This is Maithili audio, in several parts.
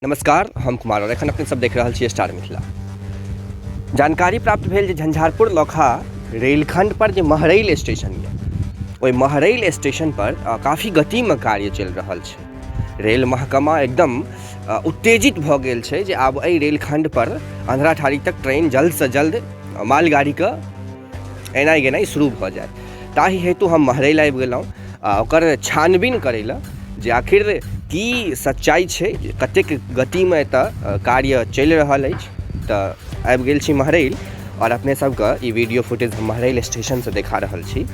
नमस्कार, हम कुमार और एखन अपने सब देख रहल छी स्टार मिथिला। जानकारी प्राप्त भेल जे झंझारपुर लौखा रेलखंड पर जे महरैल स्टेशन यऽ, ओहि महरैल स्टेशन पर काफी गतिमे कार्य चलि रहल छै। रेल महकमा एकदम उत्तेजित भऽ गेल छै जे आब एहि रेलखंड पर अंधराठाढ़ी तक ट्रेन जल्दसँ जल्द मालगाड़ीके एनाइ गेनाइ शुरू भऽ जायत। ताहि हेतु हम महरैल आबि गेलहुँ आ ओकर छानबीन करै लए जे आखिर की सच्चाइ छै, कतेक गतिमे एतऽ कार्य चलि रहल अछि। तऽ आबि गेल छी महरैल आओर अपने सबके ई वीडियो फुटेज हम महरैल स्टेशनसँ देखा रहल छी।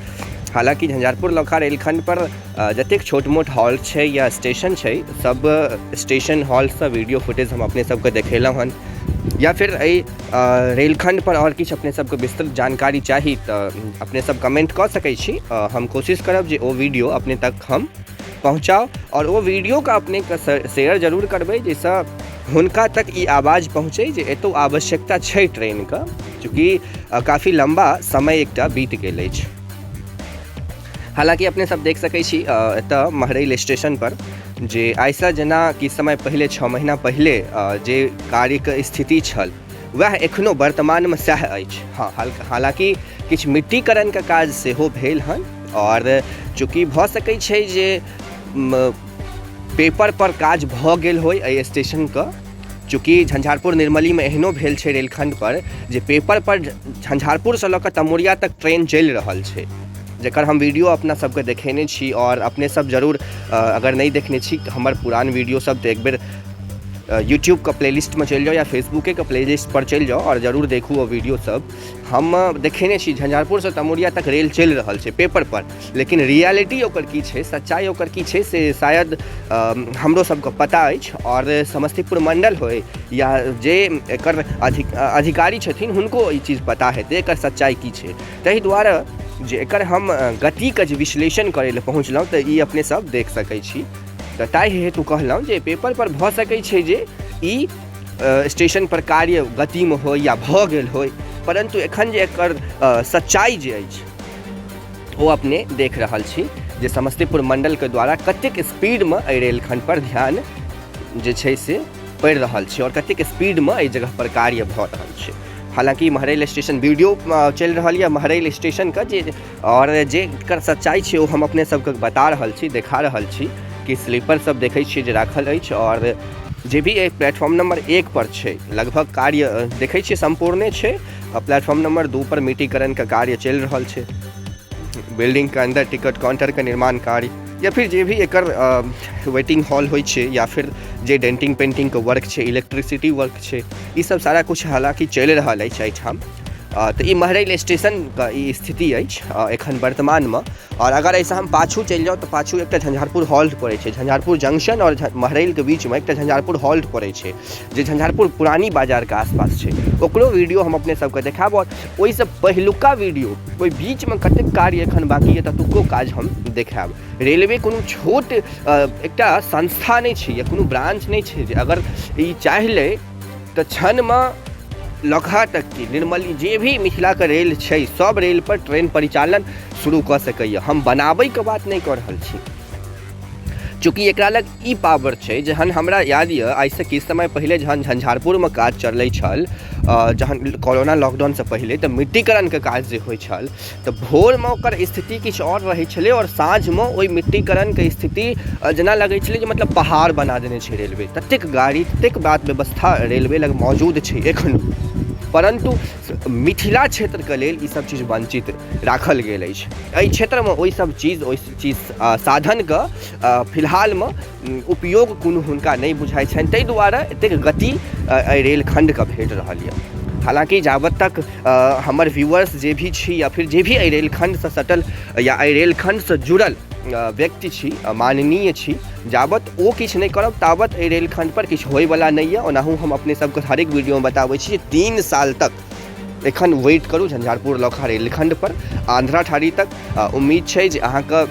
हालाँकि झंझारपुर लौखा रेलखण्ड पर जतेक छोट मोट हॉल्ट छै या स्टेशन छै, सब स्टेशन हॉल्टसँ वीडियो फुटेज हम अपने सबके देखेलहुँ हन। या फिर एहि रेलखण्ड पर आओर किछु अपने सबके विस्तृत जानकारी चाही तऽ अपने सब कमेंट कऽ सकै छी। हम कोशिश करब जे ओ वीडियो अपने तक हम पहुँचाउ आओर ओ वीडियोके अपनेके शेयर जरूर करबै, जाहिसँ हुनका तक ई आवाज पहुँचै जे एतौ आवश्यकता छै ट्रेनके, चूँकि काफी लम्बा समय एकटा बीत गेल अछि। हालाँकि अपने सब देख सकै छी एतऽ महरैल स्टेशन पर जे आइसँ जेना किछु समय पहिले 6 महीना पहिले जे कार्यके स्थिति छल वएह एखनो वर्तमानमे सएह अछि। हँ, हालाँकि किछु मिट्टीकरणके काज सेहो भेल हन आओर चूँकि भऽ सकै छै जे पेपरपर काज भऽ गेल होइ एहि स्टेशनके, चूँकि झंझारपुर निर्मलीमे एहनो भेल छै रेलखण्डपर जे पेपरपर झंझारपुरसँ लऽ कऽ तमोरिया तक ट्रेन चलि रहल छै, जकर हम वीडियो अपना सबके देखेने छी। आओर अपने सब जरूर अगर नहि देखने छी हमर पुरान वीडियो सब तऽ एकबेर यूट्यूबके प्लेलिस्टमे चलि जाउ या फेसबुकेके प्लेलिस्टपर चलि जाउ आओर जरूर देखू ओ वीडियो सब। हम देखेने छी झंझारपुरसँ तमोरिया तक रेल चलि रहल छै पेपरपर, लेकिन रियलिटी ओकर की छै, सच्चाइ ओकर की छै से शायद हमरो सबके पता अछि। आओर समस्तीपुर मण्डल होइ या जे एकर अधिकारी छथिन हुनको ई चीज पता हेतै एकर सच्चाइ की छै। ताहि दुआरे जे एकर हम गतिके जे विश्लेषण करै लए पहुँचलहुँ तऽ ई अपने सब देख सकै छी। तऽ ताहि हेतु कहलहुँ जे पेपरपर भऽ सकै छै जे ई स्टेशनपर कार्य गतिमे होइ या भऽ गेल होइ, परन्तु एखन जे एकर सच्चाइ जे अछि ओ अपने देख रहल छी जे समस्तीपुर मण्डलके द्वारा कतेक स्पीडमे एहि रेलखण्डपर ध्यान जे छै से पड़ि रहल छै आओर कतेक स्पीडमे एहि जगहपर कार्य भऽ रहल छै। हालाँकि महरैल स्टेशन वीडियो चलि रहल यऽ महरैल स्टेशनके जे आओर जे एकर सच्चाइ छै ओ हम अपने सबके बता रहल छी, देखा रहल छी कि स्लीपर सब देखै छियै जे राखल अछि आओर जे भी एहि प्लेटफॉर्म नंबर 1 पर छै लगभग कार्य देखै छियै सम्पूर्णे छै। प्लेटफॉर्म नंबर 2 पर मिट्टीकरणके कार्य चलि रहल छै, बिल्डिंगके अन्दर टिकट काउंटरके निर्माण कार्य या फिर जे भी एकर वेटिंग हॉल होइ छै या फिर जे डेंटिंग पेंटिंगके वर्क छै, इलेक्ट्रिसिटी वर्क छै, ई सब सारा किछु हालाँकि चलि रहल अछि एहिठाम। तऽ ई महरैल स्टेशनके ई स्थिति अछि एखन वर्तमानमे। आओर अगर एहिसँ हम पाछू चलि जाउ तऽ पाछू एकटा झंझारपुर हॉल्ट पड़ै छै, झंझारपुर जंक्शन आओर महरैलके बीचमे एकटा झंझारपुर हॉल्ट पड़ै छै जे झंझारपुर पुरानी बाजारके आसपास छै। ओकरो वीडियो हम अपने सबके देखायब आओर ओहिसँ पहिलुका वीडियो ओहि बीचमे कतेक कार्य एखन बाँकी यऽ ततुको काज हम देखायब। रेलवे कोनो छोट एकटा संस्था नहि छै या कोनो ब्रांच नहि छै जे अगर ई चाहि लै तऽ क्षणमे लौकहा तक की निर्मली जे भी मिथिलाके रेल छै सब रेलपर ट्रेन परिचालन शुरू कऽ सकैए। हम बनाबैके बात नहि कऽ रहल छी, चूँकि एकरा लग ई पावर छै। जहन हमरा याद यऽ आइसँ किछु समय पहिले जहन झंझारपुरमे काज चलै छल, जहन कोरोना लॉकडाउनसँ पहिले, तऽ मिट्टीकरणके काज जे होइ छल तऽ भोरमे ओकर स्थिति किछु आओर रहै छलै आओर साँझमे ओहि मिट्टीकरणके स्थिति जेना लगै छलै जे मतलब पहाड़ बना देने छै रेलवे, ततेक गाड़ी ततेक बात व्यवस्था रेलवे लग मौजूद छै एखनो। परन्तु मिथिला क्षेत्रके लेल ई सब चीज वञ्चित राखल गेल अछि। एहि क्षेत्रमे ओहि सब चीज ओहि चीज साधनके फिलहालमे उपयोग कोनो हुनका नहि बुझाइ छनि, ताहि दुआरे एतेक गति एहि रेलखण्डके भेट रहल यऽ। हालाँकि जाबत तक हमर व्यूअर्स जे भी छी या फिर जे भी एहि रेलखण्डसँ सटल या एहि रेलखण्डसँ जुड़ल व्यक्ति छी, माननीय छी, जाबत ओ किछु नहि करब ताबत एहि रेलखण्डपर किछु होइवला नहि यऽ। ओनाहु हम अपने सबके हरेक वीडियोमे बताबै छी जे 3 साल तक एखन वेट करू झंझारपुर लौखा रेलखण्डपर आंध्राठारी तक। उम्मीद छै जे अहाँके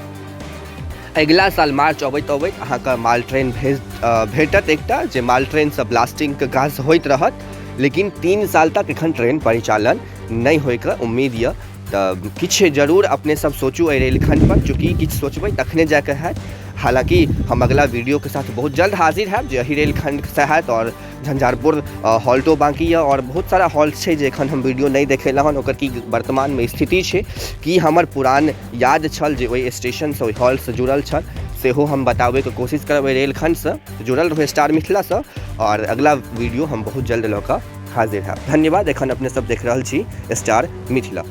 अगिला साल मार्च अबैत अबैत अहाँके माल ट्रेन भेटत एकटा, जे माल ट्रेनसँ ब्लास्टिंगके काज होइत रहत। लेकिन 3 साल तक एखन ट्रेन परिचालन नहि होइके उम्मीद यऽ। तऽ किछु जरूर अपने सब सोचू एहि रेलखण्डपर, चूँकि किछु सोचबै तखने जाकऽ हैत। हालाँकि हम अगला वीडियोके साथ बहुत जल्द हाजिर हैब जे एहि रेलखण्डसँ हैत आओर झंझारपुर हॉल्टो बाँकी यऽ आओर बहुत सारा हॉल्ट छै जे एखन हम वीडियो नहि देखेलहुँ हन ओकर की वर्तमानमे स्थिति छै, की हमर पुरान याद छल जे ओहि स्टेशनसँ ओहि हॉल्टसँ जुड़ल छल, सेहो हम बताबैके कोशिश करब एहि रेलखण्डसँ। जुड़ल रहू स्टार मिथिलासँ आओर अगला वीडियो हम बहुत जल्द लऽ कऽ हाजिर हैब। धन्यवाद। एखन अपने सब देख रहल छी स्टार मिथिला।